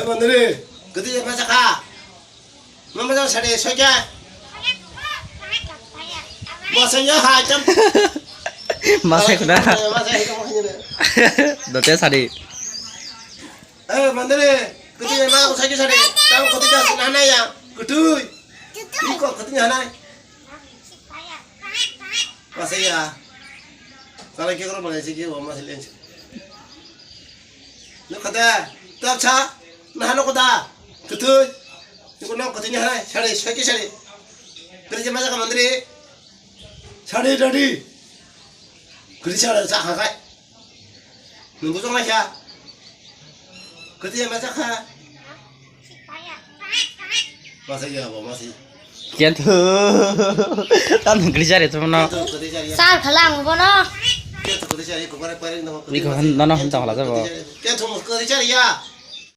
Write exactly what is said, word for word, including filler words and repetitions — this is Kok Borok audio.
Mandiri, kati ya masa ka? Mama jang sade soja. Masa ya ha jam. Masa kuda. Masa ya kamu hanya. Dote sade. Eh, mandiri, kati ya masa soja sade. Tahu kati ya sana ya. Kutui. Iko kati ya na. Masa ya. Kalau kira mana sih kira masa lensi. Nukha da, tabsa, naha nukha da, kutui, nukha nang kutui ni hai, sari, sari, sari. Kiri jema jaga mandri, sari, dadi. Kiri sari, sa kha kai. Nunggu jong lai kha. Kiri jema jaga. Masa iya, bo, masa iya. Kian tu. Tan nang kiri sari tu no. Kian tu kiri sari ya. Sar khalang bono. Kian tu kiri sari, ko kare pare no. Iko han, no, no, han tang hala jabo. Kian tu kiri sari ya.